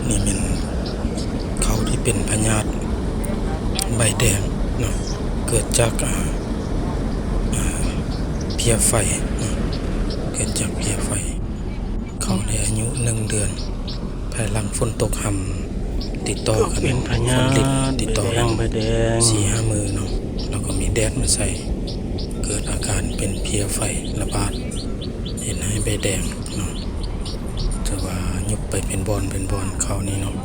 ນີ້ແມ່ນເຂົ້າທີ່ເປັນພະຍາດໃບແດງເນາະ ເກີດຈາກ ອາ ອາ ເພຍໄຟເນາະ ເກີດຈາກເພຍໄຟ. ເຂົ້າໄດ້ອາຍຸໜຶ່ງເດືອນ ພາຍຫຼັງຝົນຕົກຮຳຕິດຕໍ່ກັນ ເປັນພະຍາດ ຝົນລິດຕິດຕໍ່ກັນ ໃບແດງ ໃບແດງ ສີ່ຫ້າມື້ເນາະ ແລ້ວກໍມີແດດມາໃສ່ ເກີດອາການເປັນເພຍໄຟລະບາດ ເຮັດໃຫ້ໃບແດງເນາະ. ຖືວ່າຍຸບໄປເປັນບ່ອນເປັນບ່ອນເຂົ້ານີ້ເນາະ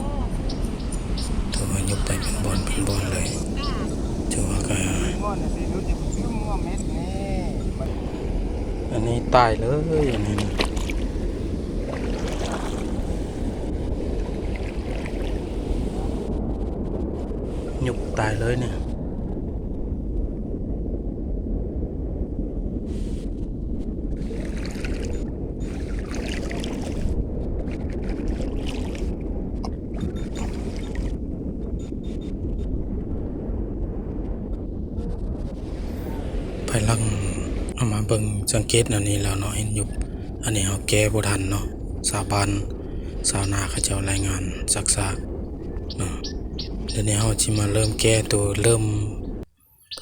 ຖືວ່າຍຸບໄປເປັນບ່ອນເປັນບ່ອນເລີຍ. ຖືວ່າກະ ອັນນີ້ຕາຍເລີຍ ອັນນີ້ ຍຸບຕາຍເລີຍນີ້. ພາຍຫຼັງເອົາມາເບິ່ງສັງເກດອັນນີ້ແລ້ວເນາະ ເຫັນຢູ່ ອັນນີ້ເຮົາແກ້ບໍ່ທັນເນາະ ຊາວບ້ານຊາວນາເຂົາເຈົ້າລາຍງານຊັກຊ້າເນາະ. ດຽວນີ້ເຮົາຊິມາເລີ່ມແກ້ໂຕເລີ່ມ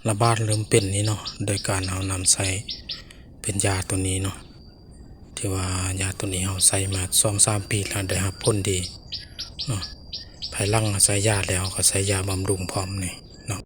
ລະບາດເລີ່ມເປັນນີ້ເນາະ ໂດຍການເຮົານຳໃຊ້ເປັນຢາໂຕນີ້ເນາະ. ຖືວ່າຢາໂຕນີ້ເຮົາໃຊ້ມາສອງສາມປີແລ້ວ ໄດ້ຮັບຜົນດີເນາະ. ພາຍຫຼັງໃຊ້ຢາແລ້ວ ເຮົາກໍໃຊ້ຢາບຳລຸງພ້ອມນີ້